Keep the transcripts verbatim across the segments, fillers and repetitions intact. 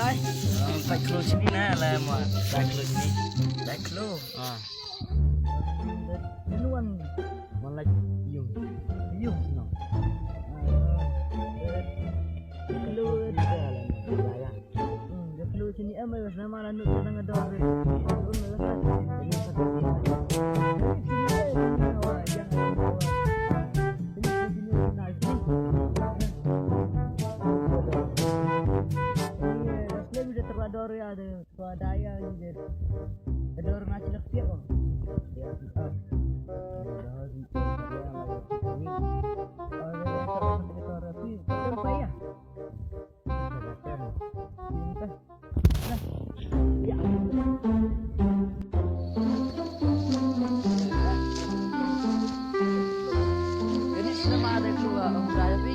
Ai, ah, pait klo shini na la mo. Pait klo shini. Pait klo. Ah. Lalu wan, wan lait yung. Yung no. Ah, eh, klo. Hmm, klo shini em, eh, nama la nuk nang dor. Dor ya de. Ko daya ni de. Dor nga chilak tiap ko. Ya. Ah. Jadi selama ada keluar orang daya pi.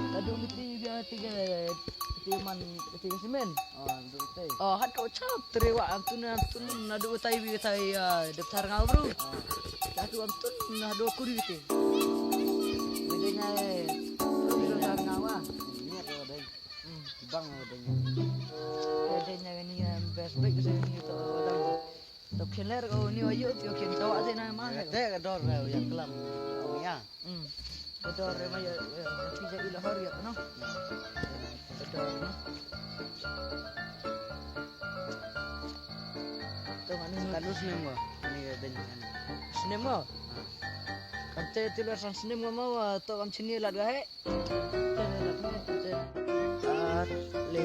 Kadu mitri biar tiga, tiga man, tiga semen. Oh, ndu te. Oh, hat ko chap tre wa am tun, am tun na du tai bi tai, ah, dep thar ngau bru. Oh. Ta tu am tun na du kuri te. Wede nya, eh, dep thar ngau wa. Ni ko dai. Hmm. Bang dai. Wede nya ni, eh, best back se ni to dang. To kheler ko ni wa yo ti ko khen to wa te na ma. Te ka dor, eh, ya klam. Oh, ya. Hmm. Ka dor re ma ya, ya, ya, phi ja ila hor ya, no? Ka dor, no? To manu. Ka nu snem mo? Ni ben kan. Snem mo? Ah. Kan te ti la san snem mo, mo, to kam chini lat ga he. Te lat ga he, te. Ah, le.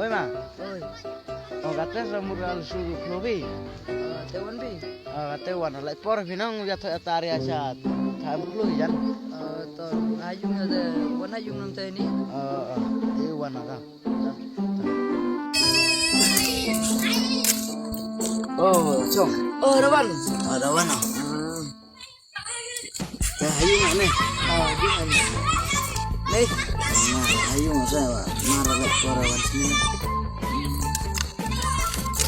Oi ma. Oi. Oh, kata sa mur al suru klobi. Ah, te wan bi. Ah, kata wan, lai por phi nang ya ta, ta ria cha tham klo jan. Ah, to, ha yung de, wan ha yung nang te ni. Ah, ah, eh, wan ka. Oh, chong. Oh, da wan. Ah, da wan, ah. Hmm. Ya, ha yung ne. Ah, di wan. Ne. Ah, ha yung sa wa. Mara la por wan sini.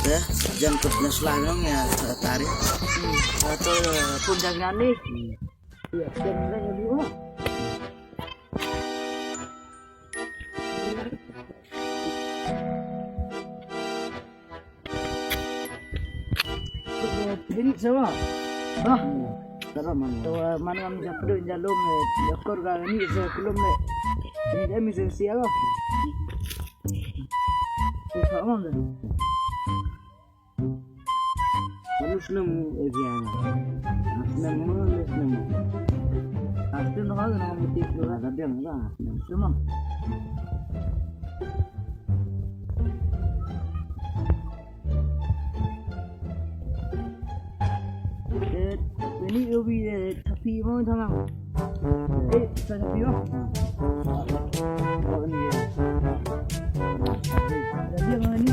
Te, jan kut na sla nong ya, tari. Hmm, to, pun jagna ni. Hmm. Ya, jan na ni mo. Ini sama. Bah. Tara man. To, man ngam japdo jalum, eh, jakor ga ni se kulum ne. Ini dia misi sia lo. Susah man. Manu snem, eh, biang. Snem mo, snem mo. Snem mo, ha, snem mo. Ada biang lah. Snem mo. Eh, ini ubi, eh, tapi mo tama. Eh, sa tapi mo. Oh, ini ya. Ada biang ni.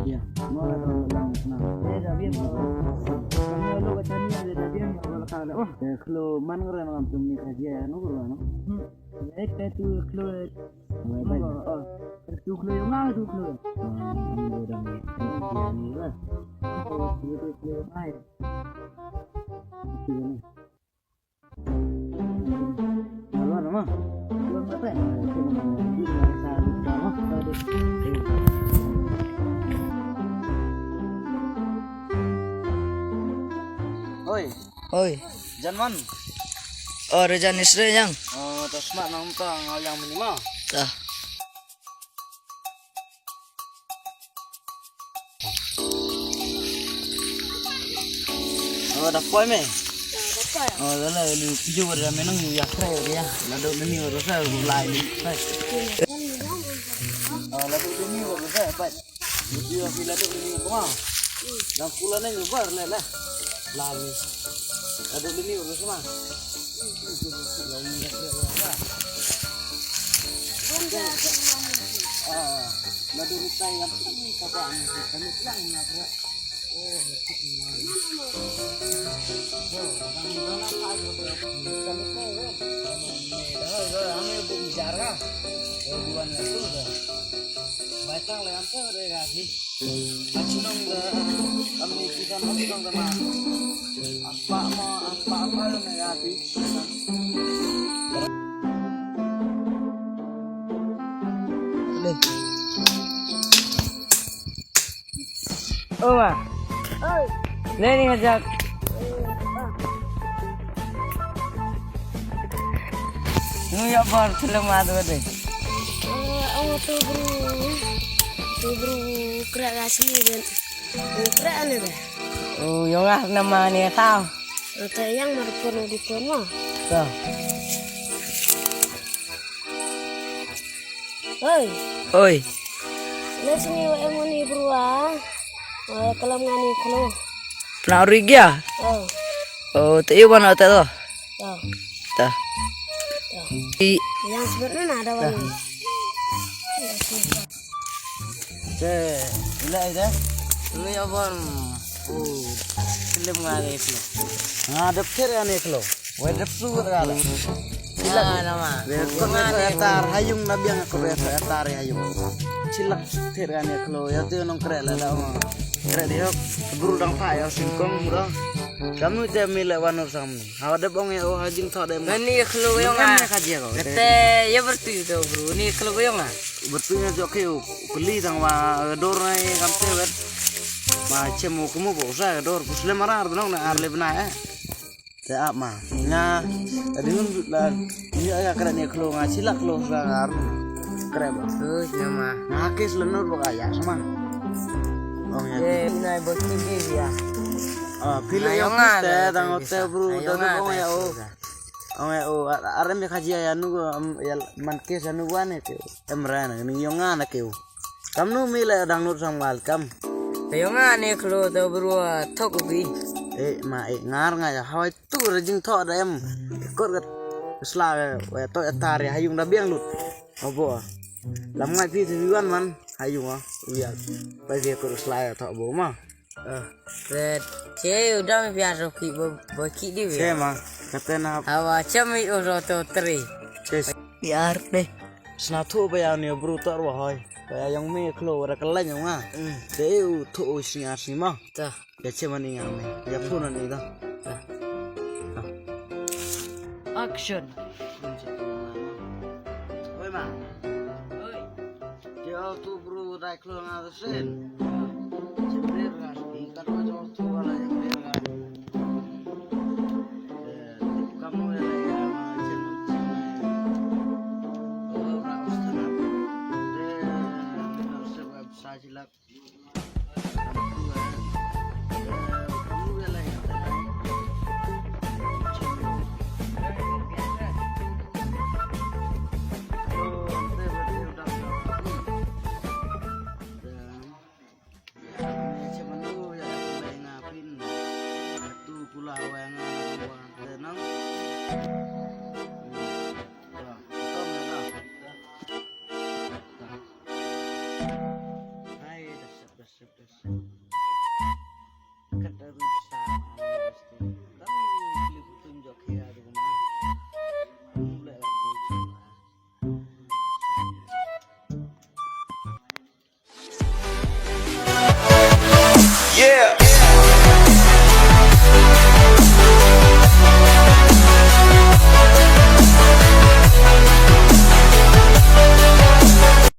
Ya. Mo la lang na. Eh, ada biang. Kami lo ka tani ada biang, lo ka la. Oh. Eh, klo man ngran ngam tum ni ka dia, no, bro, no? Hmm. Eh, te tu klo. Bai, bai. Oh, oh. Tu klo yo nga tu klo. Ah, ni lo dang ni. Ni lo. Oh, tu klo yo ngai. Tu ni. Halo, nama? Belum apa? Oi. Oi. Jan man. Oh, re jan isre yang. Oh, to sma nang to ngau yang mini ma. Ta. Oh, da poi me. Oh, da la lu pijo da me nang yu ya kre ya. La do ni ro sa lai ni. Oh, la do ni ro sa pa. Video phi la duk ni kuma. Dang pula ni lubar le le. La ni. La duk ni ru kuma. Ah, la duk ni tai yang ni ka ba ni ka ni lang na bro. Oh, Batang le ampe re ga hi. Achinong da, kami kita achinong da ma. Apa mo, apa apa le ga hi. O ma. Oi. Leni ngajak. Ngu ya bar film adu de. Ong tu bru. Tu bru kra ga sini den. Kra ane de. O yong ah nama ni tau. Ata yang mar pun di pun mo. So. Oi. Oi. Leh sini wa em ni bru ah. Wa kalam ngani khlo. Pna uri gya. Oh. Oh, te iwan ata to. To. To. To. I. Yang sebut na ada wani. Te ila ida. Lu ya bon. Oh. Film ngani khlo. Nga dep kir ngani khlo. Wei dep su kata kata. Sila nama. Wei ko wei so etar hayung na biang ko wei so etar hayung. Sila ter kan ya klo ya tu nong kre la da ma. Kre di hok bru dang pa ya singkong bro. Kamu te mi le wanur sam ni. Hawa dep ong ya o hajing tho de ma. Ni klo yong ah. Ka je ko. Te ya bertu to bru. Ni klo yong ah. Bertu nya jok ke u peli tang wa dor nai kam te wet. Ma chem u kemu bo sa dor pusle marar benong na ar le bna eh. Te ap ma nga adingun la ni aya kra ni klo nga chila klo sa ngar kra ba. Oi nama. Nga kes lenur ba ya sama. Ong ya. Eh nai ba ki di ya. Ah pila ya te dang te bru da ong ya o. Ong ya o arem ya khaji ya nu ya man kes ya nu wa ne ke. Em ra na ni yong nga na ke. Kam nu mi le dang nut sang wal kam. Te yong nga ne khlo te bru thok bi. Eh ma eh ngar nga ya hoi tu re jing thok da em. Kot kat sla we to tar ya hayung da biang lut. Obo. Lam ngai pi tu wan man hayung ah. Uya. Pa je kot sla ya thok bo ma. Red. Che u dam pia ro ki bo bo ki di. Che ma. Katena. Hawa chami u ro to tri. Che. Yar de. Sna thu ba ya ni bru tor wa hoi. Ba ya yong me khlo ra ka la yong nga. Te u thu u sni ar sni ma. Ta. Ya che ma ni nga me. Ya thu na ni da. Ta. Action. Oi ma. Oi. Yo tu bru dai khlo nga da sen. Che bru ra. Ka tu jo tu wala ya bru ra. Yeah.